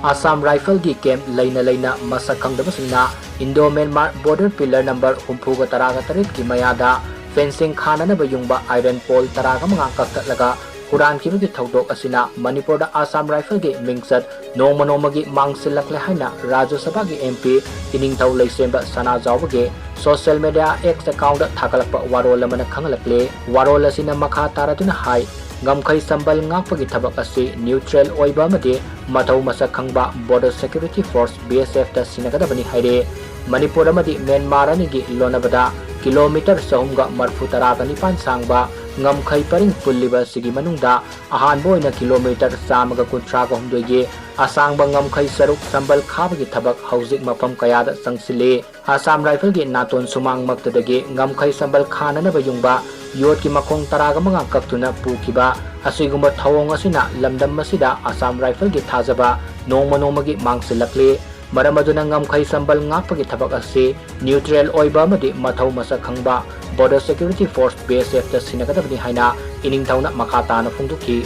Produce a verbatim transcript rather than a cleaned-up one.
Assam Rifle ꯒꯤ camp ꯂꯩꯅ ꯂꯩꯅ ꯃꯁꯛ ꯈꯪꯗꯕꯁꯤꯡꯅ Indo-Myanmar border pillar number ꯍꯨꯝꯐꯨꯒ ꯇꯔꯥꯒ ꯇꯔꯦꯠꯀꯤ ꯃꯌꯥꯗ fencing ꯈꯥꯅꯅꯕ ꯌꯨꯡꯕ iron pole ꯇꯔꯥꯒ ꯃꯉꯥ ꯀꯛꯊꯠꯂꯒ ꯍꯨꯔꯥꯟꯈꯤꯕꯒꯤ ꯊꯧꯗꯣꯛ ꯑꯁꯤꯅ ꯃꯅꯤꯄꯨꯔꯗ Assam Rifle ꯒꯤ ꯃꯤꯡꯆꯠ ꯅꯣꯡꯃ ꯅꯣꯡꯃꯒꯤ ꯃꯥꯡꯁꯤꯜꯂꯛꯂꯦ ꯍꯥꯏꯅ ꯔꯥꯖ꯭ꯌ ꯁꯚꯥꯒꯤ MP ꯏꯅꯤꯡꯊꯧ ꯂꯩꯁꯦꯝꯕ ꯁꯅꯥꯖꯥꯎꯕꯒꯤ social media X account ꯊꯥꯒꯠꯂꯛꯄ ꯋꯥꯔꯣꯜ ꯑꯃꯅ ꯈꯪꯍꯜꯂꯛꯂꯦ꯫ ꯋꯥꯔꯣꯜ ꯑꯁꯤꯅ ꯃꯈꯥ ꯇꯥꯔꯗꯨꯅ ꯍꯥꯏ, ꯉꯝꯈꯩ ꯁꯝꯕꯜ ꯉꯥꯛꯄꯒꯤ ꯊꯕꯛ ꯑꯁꯤ neutral ꯑꯣꯏꯕ ꯑꯃꯗꯤ ꯃꯊꯧ ꯃꯁꯛ ꯈꯪꯕ Border Security Force, B S F ꯇ ꯁꯤꯟꯅꯒꯗꯕꯅꯤ ꯍꯥꯏꯔꯦ꯫ ꯃꯅꯤꯄꯨꯔ ꯑꯃꯗꯤ ꯃ꯭ꯌꯥꯟꯃꯥꯔ ꯑꯅꯤꯒꯤ ꯂꯣꯟꯅꯕꯗ kilometre ꯆꯍꯨꯝꯒ ꯃꯔꯐꯨ ꯇꯔꯥꯒ ꯅꯤꯄꯥꯟ ꯁꯥꯡꯕ ꯉꯝꯈꯩ ꯄꯔꯤꯡ ꯄꯨꯜꯂꯤꯕ ꯑꯁꯤꯒꯤ ꯃꯅꯨꯡꯗ ꯑꯍꯥꯟꯕ ꯑꯣꯏꯅ kilometre ꯆꯥꯝꯃꯒ ꯀꯨꯟꯊ꯭ꯔꯥꯒ ꯍꯨꯝꯗꯣꯏꯒꯤ ꯑꯁꯥꯡꯕ ꯉꯝꯈꯩ ꯁꯔꯨꯛ ꯁꯝꯕꯜ ꯈꯥꯕꯒꯤ ꯊꯕꯛ ꯍꯧꯖꯤꯛ ꯃꯐꯝ ꯀꯌꯥꯗ ꯆꯪꯁꯤꯜꯂꯤ꯫ Assam Rifle ꯒꯤ ꯅꯥꯇꯣꯟ ꯁꯨꯃꯥꯡꯃꯛꯇꯗꯒꯤ ꯉꯝꯈꯩ ꯁꯝꯕꯜ ꯈꯥꯅꯅꯕ ꯌꯨꯡꯕ ꯌꯣꯠꯀꯤ ꯃꯈꯣꯡ ꯇꯔꯥꯒ ꯃꯉꯥ ꯀꯛꯇꯨꯅ ꯄꯨꯈꯤꯕ ꯑꯁꯤꯒꯨꯝꯕ ꯊꯧꯑꯣꯡ ꯑꯁꯤꯅ ꯂꯝꯗꯝ ꯑꯁꯤꯗ Assam Rifle ꯒꯤ ꯊꯥꯖꯕ ꯅꯣꯡꯃ ꯅꯣꯡꯃꯒꯤ ꯃꯥꯡꯁꯤꯜꯂꯛꯂꯤ꯫ ꯃꯔꯝ ꯑꯗꯨꯅ ꯉꯝꯈꯩ ꯁꯝꯕꯜ ꯉꯥꯛꯄꯒꯤ ꯊꯕꯛ ꯑꯁꯤ neutral ꯑꯣꯏꯕ ꯑꯃꯗꯤ ꯃꯊꯧ ꯃꯁꯛ ꯈꯪꯕ Border Security Force, B S F ꯇ ꯁꯤꯟꯅꯒꯗꯕꯅꯤ ꯍꯥꯏꯅ ꯏꯅꯤꯡꯊꯧꯅ ꯃꯈꯥ ꯇꯥꯅ ꯐꯣꯡꯗꯣꯛꯈꯤ꯫